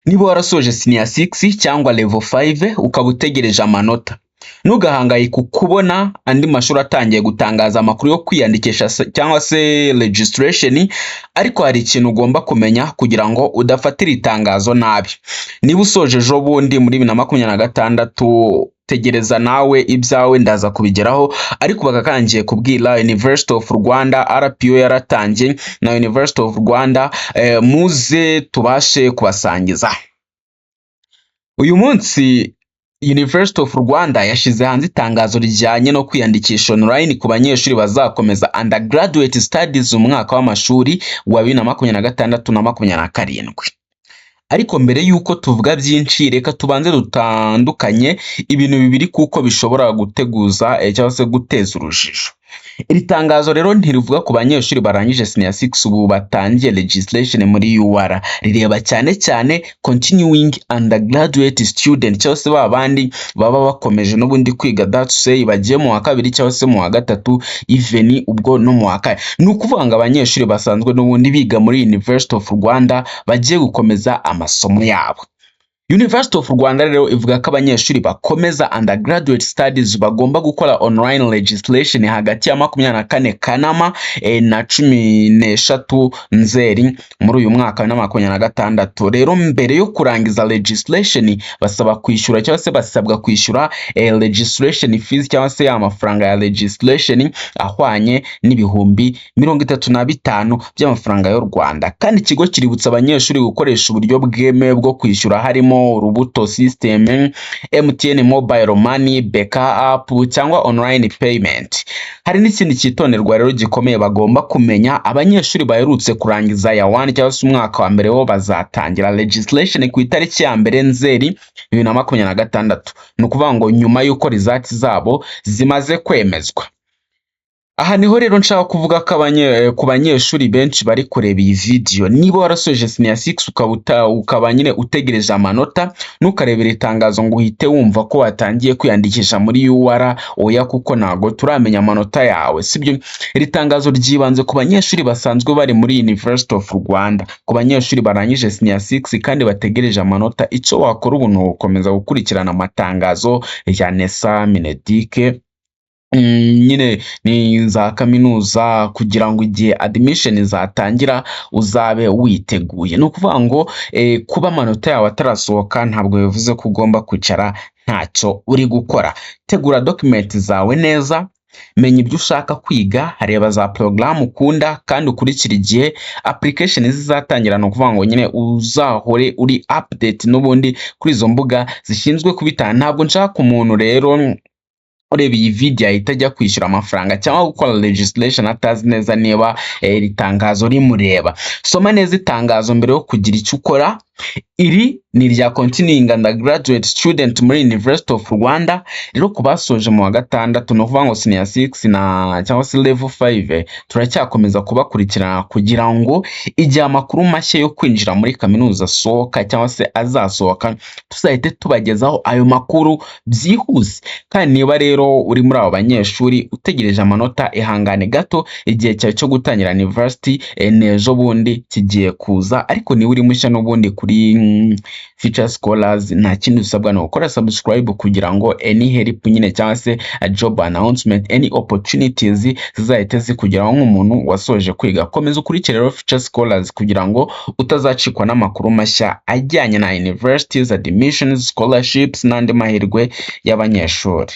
Niba warasoje senior 6 cyangwa level 5 ukaba utegereje amanota, ntugahangayike kubona andi mashuri atangiye gutangaza amakuru yo kwiyandikisha cyangwa se registration. Ariko hari ikintu ugomba kumenya kugira ngo udafatira itangazo nabi. Niba usoje ejo bundi muri 2026, tegereza nawe ibyawe, ndaza kubigeraho. Ariko bakakangiye kubwira University of Rwanda, RPO yaratangiye na University of Rwanda, muze tubashe kubasangiza. Uyu munsi University of Rwanda yashyize hanze itangazo rijyanye no kwiyandikisha online ku banyeshuri bazakomeza undergraduate studies mu mwaka w'amashuri wa 2026 na 27. Ariko mbere y'uko tuvuga byinshi, reka tubanze dutandukanye ibintu bibiri, kuko bishobora guteguza cyangwa se guteza urujijo. Iri tangazo rero ntirivuga ku banyeshuri barangije senior 6 ubu batangiye registration muri UR. Rireba cyane cyane continuing undergraduate student, cyangwa se ba bandi baba bakomeje n'ubundi kwiga, that say bagiye mu wa kabiri cyangwa se mu wa gatatu, even ubwo no mu wa kane. Ni ukuvuga ngo abanyeshuri basanzwe n'ubundi biga muri University of Rwanda bagiye gukomeza amasomo yabo. University of Rwanda rero ivuga ko abanyeshuri bakomeza undergraduate studies bagomba gukora online registration hagati ya 24 Kanama na 13 Nzeri muri uyu mwaka wa 2026. Rero mbere yo kurangiza registration, basaba kwishyura cyangwa se basabwa kwishyura registration fees, cyangwa se amafaranga ya registration ahwanye n'35,000 by'amafaranga y'u Rwanda. Kandi ikigo kiributsa abanyeshuri gukoresha uburyo bwemewe bwo kwishyura, harimo Urubuto system, MTN Mobile Money, BK app cyangwa online payment. Hari n'ikindi cyitonderwa rero gikomeye bagomba kumenya: abanyeshuri baherutse kurangiza year 1 cyangwa se umwaka wa mbere, bo bazatangira registration ku itariki ya 1 Nzeri 2026. Ni ukuvuga ngo nyuma y'uko results zabo zimaze kwemezwa. Aha niho rero nshaka kuvuga ko ku banyeshuri benshi bari kureba iyi video, niba warasoje senior 6 ukaba nyine utegereje amanota, ntukarebere itangazo ngo uhite wumva ko watangiye kwiyandikisha muri UR. Oya, kuko ntago turamenya amanota yawe, sibyo? Iri tangazo ryibanze ku banyeshuri basanzwe bari muri University of Rwanda. Ku banyeshuri barangije senior 6 kandi bategereje amanota, icyo wakora ubu ni ugukomeza gukurikirana amatangazo ya NESA, MINEDUC, nyine ni za kaminuza, kugira ngo igihe admission zatangira uzabe witeguye. Ni ukuvuga ngo kuba amanota yawe atarasohoka ntabwo bivuze ko ugomba kwicara ntacyo uri gukora. Tegura document zawe neza, menya ibyo ushaka kwiga, reba za porogaramu ukunda, kandi ukurikire igihe application zizatangira. Ni ukuvuga ngo nyine uzahore uri update n'ubundi kuri izo mbuga zishinzwe kubitanga. Ntabwo nshaka umuntu rero ureba iyi video ahita ajya kwishyura amafaranga cyangwa gukora registration atazi neza niba iri tangazo rimureba. Soma neza itangazo mbere yo kugira icyo ukora. Iri ni irya continuing undergraduate student muri University of Rwanda. Rero ku basoje mu wa gatandatu, ni ukuvuga ngo senior 6 na cyangwa se level 5, turacyakomeza kubakurikirana kugira ngo igihe amakuru mashya yo kwinjira muri kaminuza asohoka cyangwa se azasohoka, tuzahite tubagezaho ayo makuru byihuse. Kandi niba rero uri muri abo banyeshuri utegereje amanota, ihangane gato, igihe cyawe cyo gutangira university ni ejo bundi kigiye kuza. Ariko niba uri mushya n'ubundi kuri Future Scholars, nta kindi usabwa, ni gukora subscribe kugira ngo any help nyine cyangwa se a job announcement, any opportunities zizahite zikugeraho nk'umuntu wasoje kwiga. Komeza ukurikire rero Future Scholars kugira ngo utazacikwa n'amakuru mashya ajyanye na universities, admissions, scholarships n'andi mahirwe y'abanyeshuri.